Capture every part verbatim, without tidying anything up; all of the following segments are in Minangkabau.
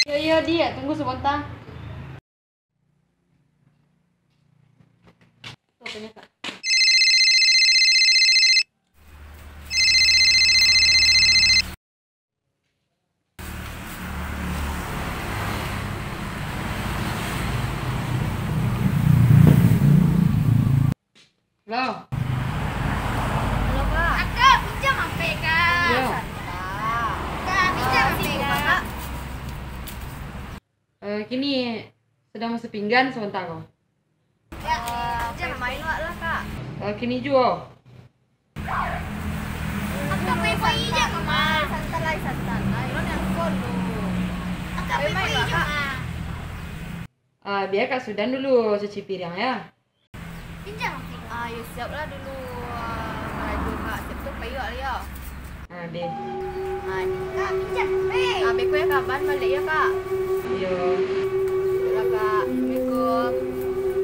Iyo, iyo, Diak, tunggu sabanta. Halo. Halo, Kak. Kak, pinjam H P, Kak. Iyo. Kak, pinjam H P, Kak. Eh, kini sadang maso pinggan sabanta ko. Kak, pinjam H P. Main wak lah, Kak. Eh, kini juo. Akak pai-pai je, Kak. Santai lai, santai lai. Lo nelpon lu. Akak pai-pai je, Kak. Ah, bia Kak Sudan dulu cuci piriang, ya. Pinjam aku. Ah, yo, siap lah dulu. Ah, karajo, Kak. Siap tu pai wak lah, yo. Ah, deh. Ah, deh, Kak, pinjam. Hei. Ah, beko ya, Kak. Ban baliak ya, Kak. Iyo. Lah, Kak. Assalamualaikum.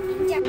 Pinjam.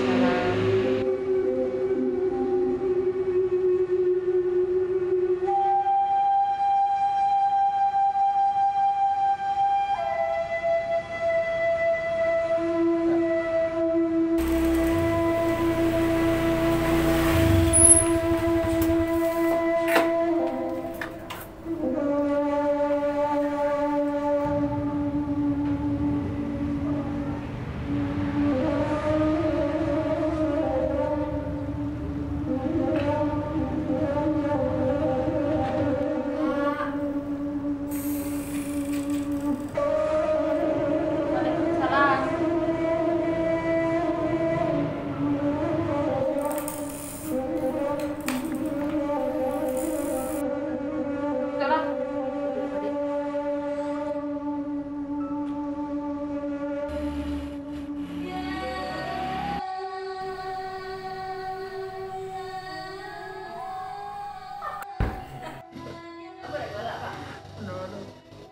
Salam.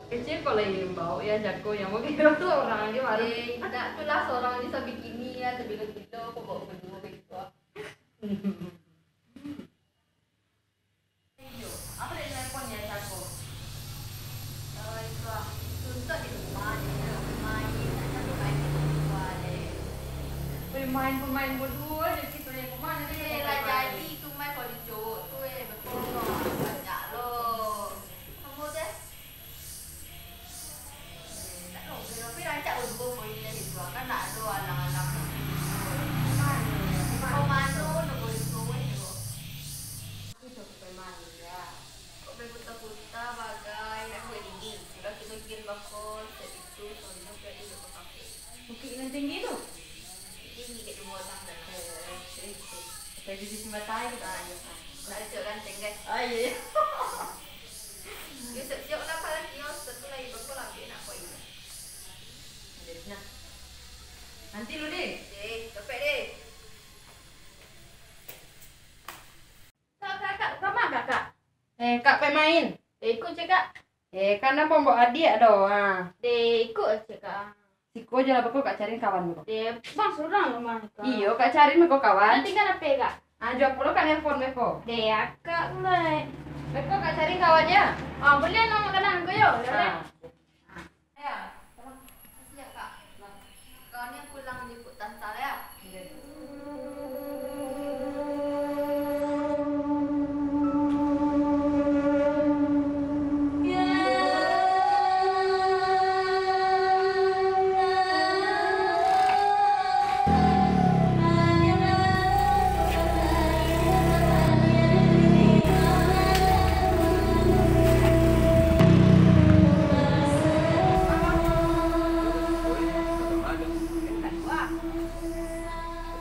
Kecil kok lai bau ya, jago yang mau kira tu orang aja baru. Eh, indak tu lah, seorang ni sabikini ya, tabilo-bilo, kok bawa berdua gitu. Apa dia telepon ya, jago? Eh, itu ah, suntuk di rumah, dia nak main, nak cari main di rumah deh. Pemain-pemain berdua je kita yang kemana ni? Eh, lah jadi tu main kalau dicowok tu, eh, betul lah. Banyak lo. Kamu deh. Bukik nan tinggi tu? Tinggi kat dua orang dah. Eh, eh, eh, eh. Sampai di sisi mata air. Ah, iya. Nak cocok ganteng, guys. Ah, iya, iya. Yo, siap-siap lah, Pak, lagi, yo. Satu lagi, berapa lagi nak buat ini? Nah. Nanti lu, deh. Deh, capek, deh. Kak, kak, kak, kak, ma, kak, kak? Eh, kak pai main. Eh, ikut cek, kak. Eh, kan nan pambok adiak do, ha. Deh, ikut cek, kak. Siko je lah, beko kak cari kawan beko. Deh, bang surang rumah, kak. Iyo, kak cari beko kawan. Tinggal H P, kak. Ah, jua pulo kak nelpon beko. Deh, akak pulai. Beko kak cari kawan ya. Ah, boleh, nama kadang aku yo. Boleh. Ah. Ya, siap, Kak. Kau ni pulang jemput tanta ya.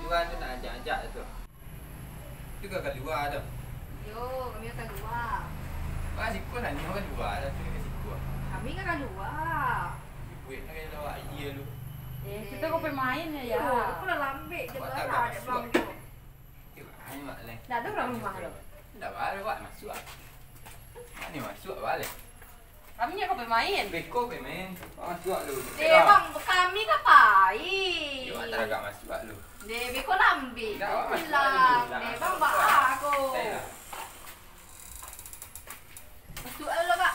Kalua tu nak ajak-ajak tu. Tu ka kalua tu. Yo, kami ka kalua. Ba siko lah, nyo kalua lah, tu ka siko. Kami ka kalua. Ibu nak kena lawak iya lu. Eh, kito ka pai main ya. Yo, aku lah lambek je lah, dek bang tu. Ndak ado urang rumah tu. Ndak ado, wak masuak. Mano masuak, wak leh? Kami nyo ka pai main. Beko pai main. Wak masuak lu. Eh, bang, kami ka pai. Yo, wak taragak masuak lu. Deh, beko lambek. Ndak, wak masuak lu. Deh, bang, ba a ko. Masuak lu, Kak.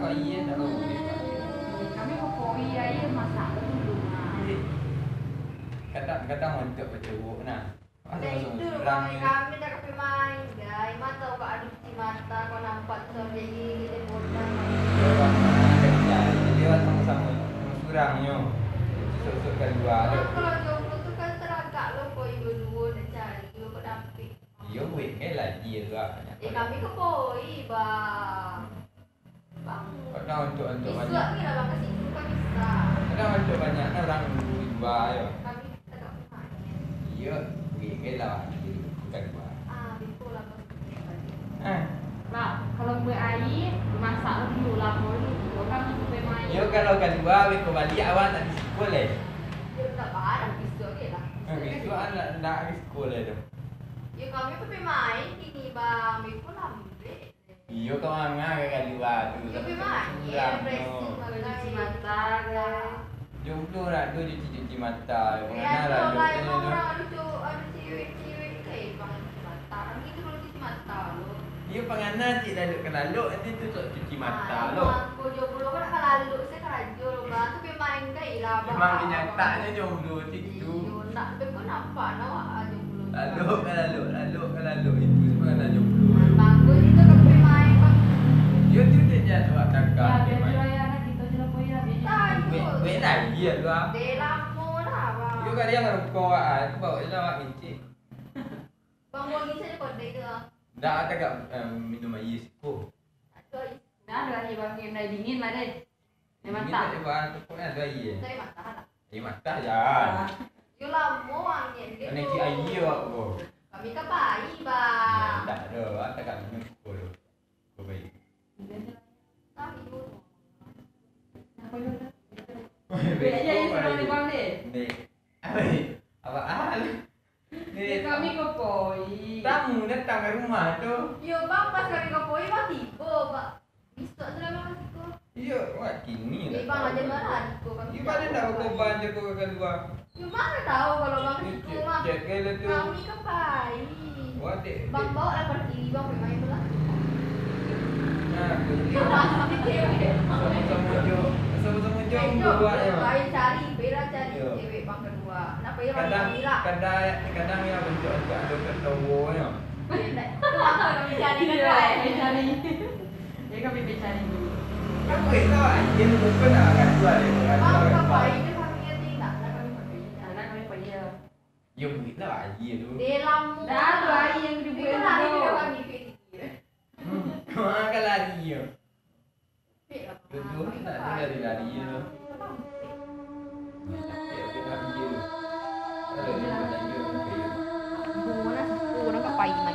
Iyo, tak tahu. Kami ko koi aia masak dulu, nah. Kadang-kadang untuk bacuruk, nah. Ada itu, surang ni. Kami dah kape main, gai. Mata awak ado cuci mata, kau nampak tu, jadi kita bodoh. Iyo, Bang. Nah, jadi, jadi awak sama-sama, sama surang nyo. Susuk-susuk kalua tu. Nah, kalau jomblo tu kan taragak lo, koi duo-duo nak cari, lo kau dapik. Iyo, buek kan lagi tu, ah, banyak. Eh, kami ko koi, Bang. Bang. Kadang untuk, untuk banyak. Isuak ni lah, Bang, ka situ kan bisa. Kadang untuk banyak kan urang nunggu di lua yo. Kami tagak rumah. Iyo, wih, kan lah, bukan dua. Ah, betul lah, Bang. Ah. Bang, kalau buek aia, masak dulu, lamo dulu, urang tu sampai main. Iyo, kalau kalua, beko baliak awak tak di siko lai. Iyo, tak parah, besok je lah. Ah, besok anak ndak di siko lai tu. Iyo, kami tu pai main kini, Bang. Beko lambek. Iyo, ka manga ka kalua tu. Iyo, pai main, refreshing. Cuci mata, kan. Jomblo nak tu cuci-cuci mata. Pangana lah, emang urang ado cowok, ado cewek-cewek, eh, pang cuci mata. Kami tu kalau cuci mata lo. Iyo, pangana cik lalok ka lalok, nanti tu cok cuci mata lo. Ah, iyo, aku jomblo kan nak ka lalok, saya karajo lo, Bang. Tu pai main kai lah, Bang. Memang kenyataannyo jomblo cik tu. Iyo, nak, tapi kau nampak nak awak, ah, jomblo. Lalok ka lalok, lalok ka lalok, itu sebenarnya jomblo. Bagus itu, tapi main, Bang. Yo, tu dia jadi awak cakap. Ya, biar main. Jual ya, anak kita je lah, boy, ya, biar. Tahu. Weh, weh, lah, iya tu, ah. Deh, lamo lah, Bang. Yo, kalian ngerukok, ah, itu bawa je lah awak ngicik. Bang, mau ngisi aja kode itu, ah. Ndak, agak, em, minum aia siko. Aduh, aia. Nah, aduh, aia, Bang, yang dah dingin lah, deh. Aia matah. Minta, eh, Bang, pokoknya ado aia. Minta aia matah lah. Aia matah jan. Ah. Yo lamo angin gitu. Mana cik aia awak ko? Kami ka pai, Bang. Ya, ndak ado, awak tagak minum ko lo. Ko pai. Tapi dulu. Apa yo? Besok aia isi pai. Bang, deh. Dek. Apa? Ah. Yo, kami ko koi. Tamu datang ka rumah tu. Yo, Bang, pas kami ko koi, Bang tibo, Bang. Bisuak tu lah, Bang, ka siko. Iyo, wah, kini lah. Eh, Bang, aja marah, ko kami. Iyo, badan dah bakoban je ko ka kalua. Yo, Bang, tahu kalau Bang ka siko, Bang. Cek, cek, cek lah tu. Kami ka pai. Wah, dek, Bang, dek. Bawa lah pergi, Bang, pai main tu lah. Nah, tu dia. Yo, Bang, cewek. Sama-sama jo, sama-sama jo, eh, jo, buat, yo. Pai cari, pai lah cari cewek, Bang, ka Wah, kenapa yo kadang, kadang, kadang yo bentuk-bentuk ado ketawa nyo. Kami cari, kami cari. Yo, kami cari dulu. Yo, buek lah, aia bukan nak racuan, racuan. Bang, racuan. Apa itu kami yo tidak, lah kami pakai. Nah, kami pakai yo. Yo, buek lah aia tu. Deh, lamo. Dah, tu aia yang dibuek tu. Itu lari tu. Kami pikir. Hmm, kau akan lari yo. Tujuan nak lari-lari je tu. Capek, capek lari je tu. Kalau dia nak lari je, capek. Urang ka pai main.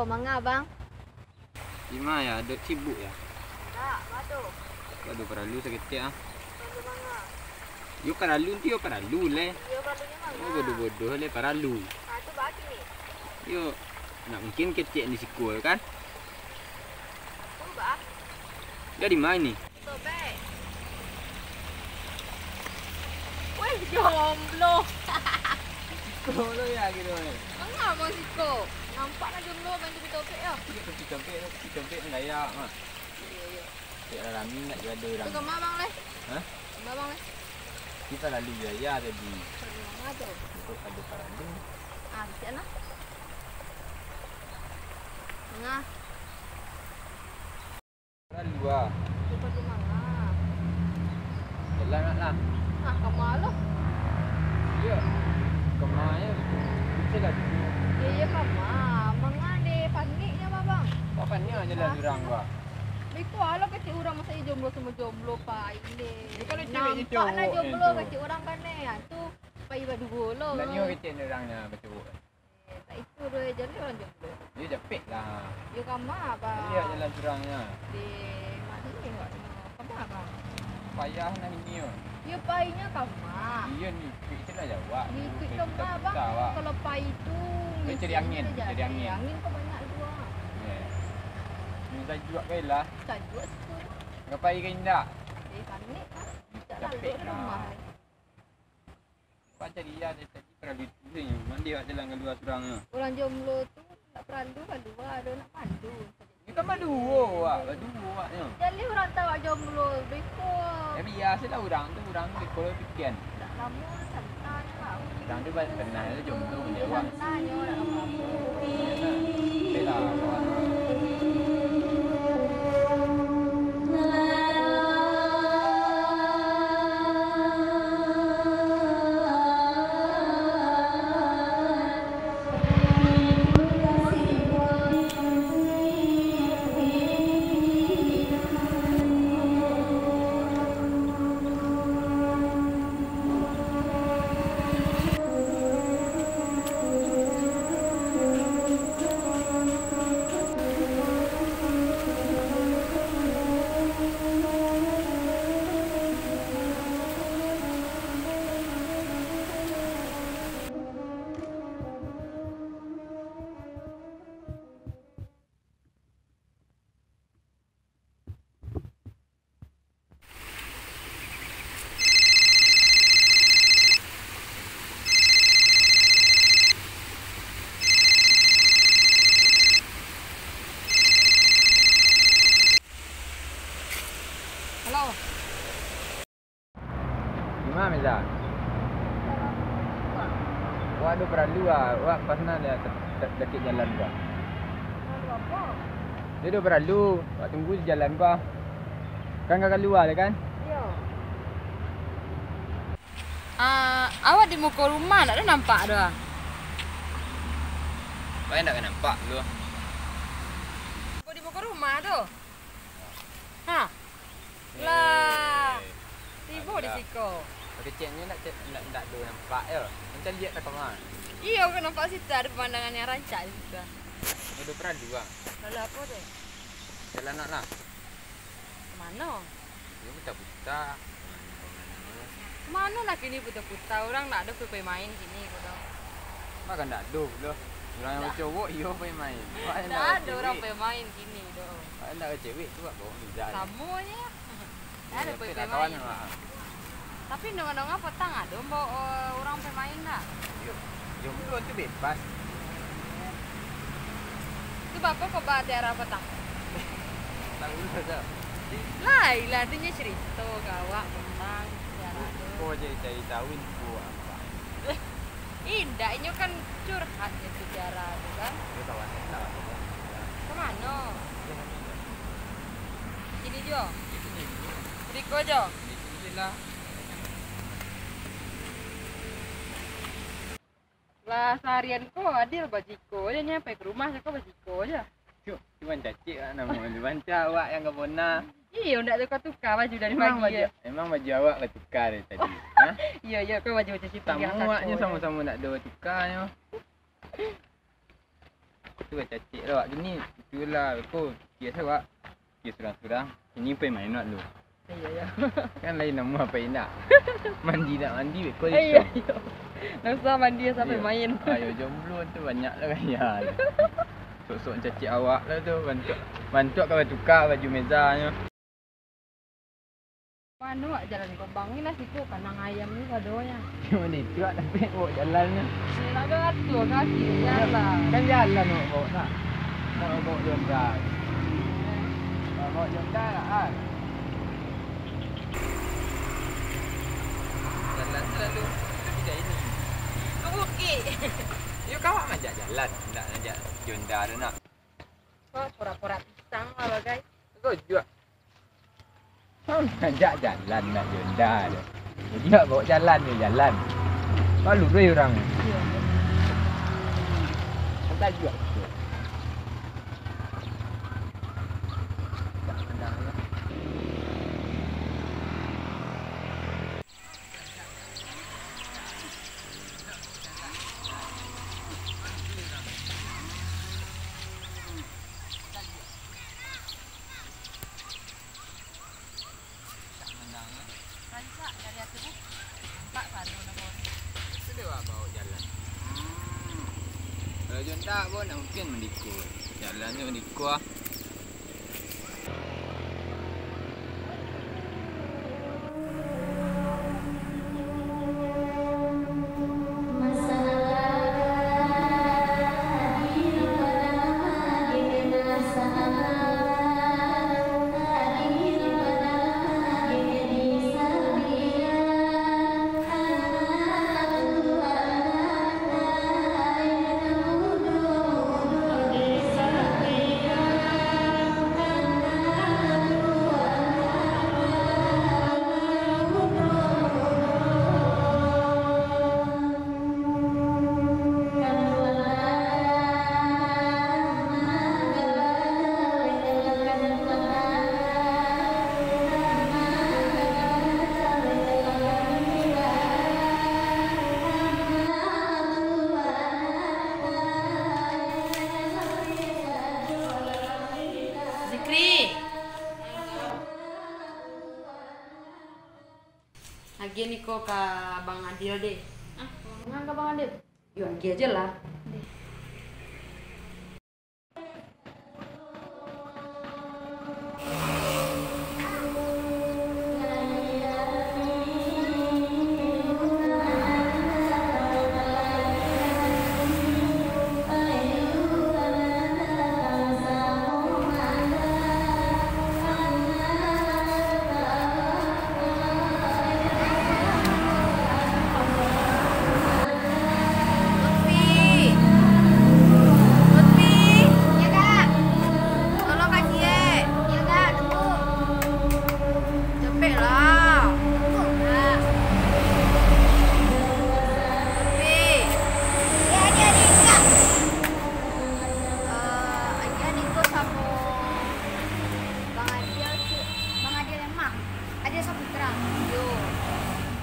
Manga, Bang? Ima ya, dok sibuk ya? Ndak, bado. Bado paralu saketek ah. Paralu manga? Yo paralu tu yo paralu leh. Yo, paralunyo manga? Oh, bodoh-bodoh leh paralu. Ah, tu baa kini? Yo, nak mungkin kecek ni siko kan? Tu baa? Dari ma ni? Tobek. Weh, jomblo. Siko lo ya gitu, eh. Manga, Bang, siko? Nampak lah jomblo main tobek-tobek yo. Iyo, tobek-tobek, tobek-tobek gaya mah. Iyo, iyo. Cek lah rami nak jual orang. Tu kama, Bang, leh? Hah? Kama, Bang, leh? Kita lalu biaya tadi. Perlu manga tu? Untuk ada paradu. Ah, kecek lah. Manga. Paralu ah. Bukan tu manga. Jalan nak lah. Ah, kama lo? Iyo. Kama yo. Bisa lah dulu. Iyo, iyo, kama. Manga deh, panik nyo, Bang. Kau panik jalan urang, Bang. Beko lo kecek urang, masa iyo jomblo samo jomblo, pai leh. Iyo, kalau cewek je cowok. Nampak lah jomblo kecek urang kan, eh. Ah, tu pai baduo lo. Ndak nyo kecek urang nyo bacowok. Eh, tak itu doh, jaleh urang jomblo. Iyo, japek lah. Iyo, kama, Bang. Iyo, jalan surang nyo. Deh, mano ni awak nyo? Kama, Bang? Payah nah ini yo. Iyo, painyo kama. Iyo, ni, ikuik je lah jawab. Ni ikuik kama, Bang. Kalau pai tu, cari angin, cari angin. Angin ko banyak juo. Iyo. Ni sajuak kai lah. Sajuak situ. Ngapai ka indak? Eh, panik lah. Capek lah. Pak cari iya dari tadi paralu itu sajo. Mandi awak jalan kalua surang nyo. Urang jomblo tu ndak paralu kalua, ado nak mandu. Ni kan baduo awak, baduo awak nyo. Jaleh urang tahu awak jomblo, beko. Ya, biaso lah urang tu, urang beko lo pikian. Ndak lamo, santai lah. Urang tu ba-, pernah lo jomblo, mandi awak. Santai nyo, ndak lamo-lamo. Iyo lah, kawan. Halo. Di ma, Meza? Wak ado paralu ah, wak pas nah da-, da-, dakek jalan ko ah. Paralu apo? Ado paralu, wak tunggu di jalan ko ah. Kan ka kalua lai kan? Iyo. Ah, awak di muko rumah ndak ado nampak doh ah. Wak ndak ka nampak tu. Kok di muko rumah tu? Ha. Lah. Eh, tibo di siko. Keceknyo ndak, ndak, ndak ado nampak yo. Macam liek ka ma? Iyo, ka nampak situ ado pemandangan yang rancak di situ. Ado paralu ah. Paralu apo tu? Jalan nak lah. Ka mano? Yo, puta-puta. Ka mano lah kini puta-puta, urang ndak ado pai main kini ko doh. Mako ndak ado pulo. Urang yang bacowok iyo pai main. Ndak ado urang pai main kini doh. Awak ndak bacewek tu, awak bawa Miza. Samo je. Ndak ado pai main. Tapi nonga-nonga patang ado, Mbok, eh, urang pai main dah. Yo, yo, bukan tu bebas. Tu bako ko ba Tiara patang? Tahu lah dah. Lai lah, tu nyo cerito ka awak patang, Tiara tu. Ko jadi cari tahu info apa? Indak, inyo kan curhat je tu Tiara tu kan. Yo, kawan lah tu kan. Ka mano? Yo, mano? Sini jo. Di sini. Riko jo. Di sini lah. Lah, saharian ko Adil bajiko je, nyampai ka rumah ko bajiko je. Cuman cacik awak namo tu, banca awak yang ka Bona. Iyo, ndak tuka-tuka baju dari pagi. Emang baju, emang baju awak batuka dari tadi? Ha? Iyo, iyo, ko baju-baju situ. Samo awaknyo samo-samo ndak ado batukanyo. Tu bacacek lah awak tu ni. Itulah, beko pikir se awak. Pikir surang-surang. Kini pai main awak tu. Iyo, iyo. Kan lain namuah pai indak. Mandi nak mandi, beko. Iyo, iyo. Nak usah mandi, sampai main. Ayo, jomblo tu banyak lah gaya. Sok-sok cacik awak lah tu. Bantuak, bantuak ka batuka baju mezanyo. Mano awak jalan ko, Bang? Inilah siko kanang ayam ni sadonyo. Cuma itu awak tapi bawa jalan ni. Ni nak ka atur kaki jalan. Kan jalan awak bawa nak. Nak bawa jonda. Nak bawa jonda lah, ah. Jalan selalu. Itu tidak ini. Ke bukik. Yo, kawak ngajak jalan, ndak ngajak jonda tu nak. Wah, porak-porak pisang lah, bagai. Kau juga. Kau ngajak jalan nak jonda tu. Jadi nak bawa jalan je, jalan. Malu tu urang. Iyo. Santai juga. Rancak dari ati, Bu. Nampak sado namo. Sudah awak bawa jalan. Hmm. Kalau jonda, Bu, nak mungkin mandiko. Jalan tu mandiko, ah. Zikri. Agiah niko ka Bang Adil deh. Ah, manga ka Bang Adil? Yo, agiah ajo lah. Deh. Lutfi! Lutfi! Iyo, Kak. Tolong kaji, eh. Iyo, Kak, tunggu. Capeklah. Tunggu, Kak. Lutfi! Iyo, adik-adik, Kak. Eh, agiah niko samo Bang Adil, cik. Bang Adil emang. Adil Saputra. Iyo.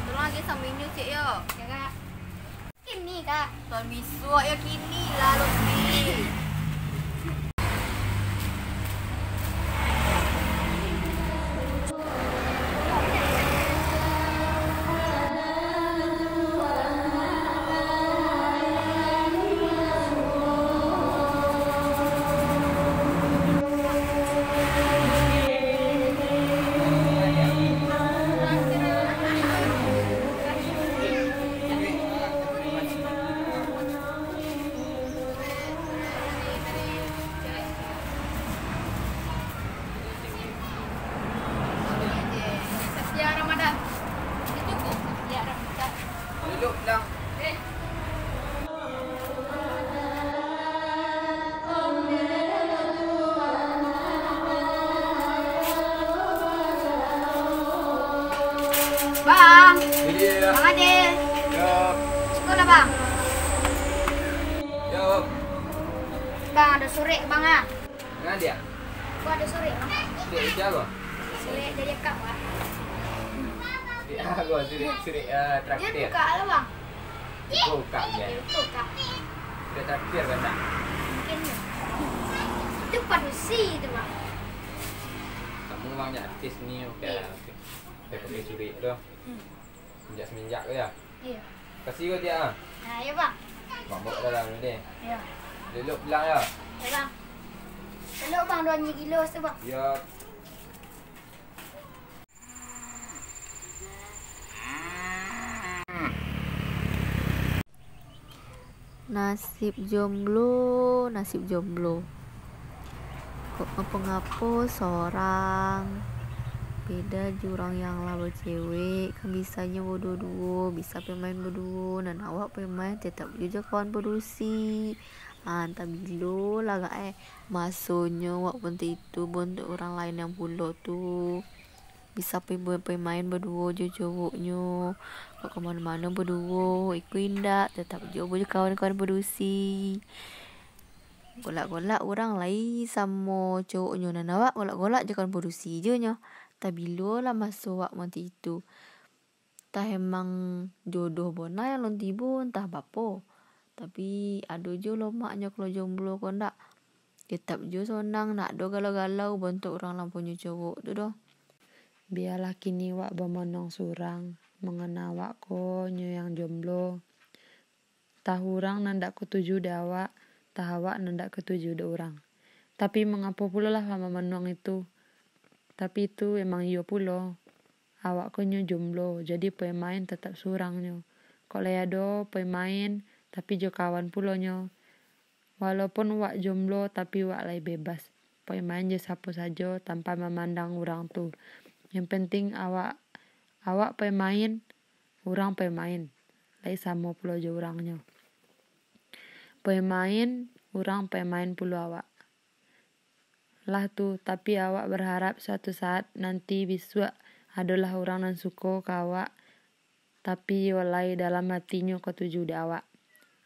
Tolong agiah samo inyo, cik, yo. Yo, Kak. Kini, Kak. Tuan bisuak yo kini lah, Lutfi. Satya Ramadan. Itu kok Satya Ramadan. Duduk, Dang. Eh. Bang. Iya. Bang Adil. Yo. Sekolah, Bang. Yo. Bang, ado surek, Bang, ah. Nah, dia. Ko ado surek, Bang. Surek macam apo? Surek dari akak, Bang. Surek apo? Surek, surek, ah, traktir. Jan buka lah, Bang. Buka, buka je. Jan buka. Surek traktir kan, nak? Mungkin, yo. Padusi tu, Bang. Kamu Bang, jak artis ni, oke. Iyo. Oke, pakai surik tu. Hmm. Semenjak-semenjak tu, yo? Iyo. Kasih ko dia, ah. Nah, iyo, Bang. Mabok dalam ni. Iyo. Elok pulang, yo? Iyo, Bang. Elok, Bang, duo nyi gilo tu, Bang. Yo. Nasib jomblo, nasib jomblo. Kok ngapo-ngapo sorang. Beda jo urang yang lah bacewek, kan bisanyo baduo-duo, bisa pai main baduo, nan awak pai main tetap jo kawan padusi. Ah, antah bilo lah agak, eh, masonyo awak bantuak itu, bantuak urang lain yang pulo tu. Bisa pai, pai main baduo jo cowoknyo, ka mano-mano baduo, iko indak, tetap jo bakawan-kawan padusi. Golak-golak urang lai samo cowoknyo, nan awak golak-golak jo kawan padusi jo nyo. Antah bilo lah maso awak manti itu. Antah emang jodoh bona yang alun tibo, antah bapo. Tapi ado jo lomaknyo kalau jomblo ko ndak. Tetap jo sonang, ndak ado galau-galau bantuak urang lah punyo cowok tu doh. Bialah kini wak bamanuang surang, mangana wak ko nyo yang jomblo. Antah urang nan ndak katuju dek awak, antah awak nan ndak katuju dek urang. Tapi mangapo pulolah wak bamanuang itu? Tapi itu emang iyo pulo. Awak ko nyo jomblo, jadi pai main tatap surang nyo. Kok lai ado pai main, tapi jo kawan pulo nyo. Walaupun wak jomblo, tapi wak lai bebas. Pai main jo sapo sajo, tanpa mamandang urang tu. Yang penting awak, awak pai main, urang pai main. Lai samo pulo jo urangnyo. Pai main, urang pai main pulo awak. Lah tu, tapi awak berharap suatu saat nanti bisuak adolah urang nan suko ka awak, tapi iyo lai dalam hatinyo katuju dek awak,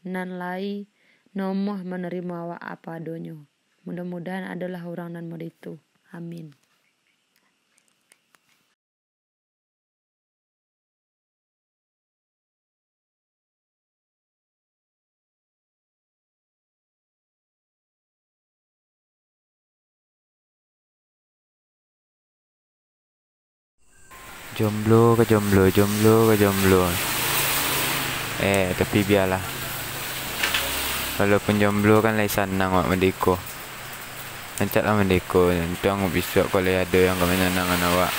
nan lai nomoh manarimo awak apo adonyo. Mudah-mudahan adolah urang nan model itu. Amin. Jomblo ka jomblo, jomblo ka jomblo. Eh, tapi bialah. Walaupun jomblo kan lai sanang wak mandeko. Rancaklah mandeko, untuang bisuak ko lai ado yang ka manyanangkan awak.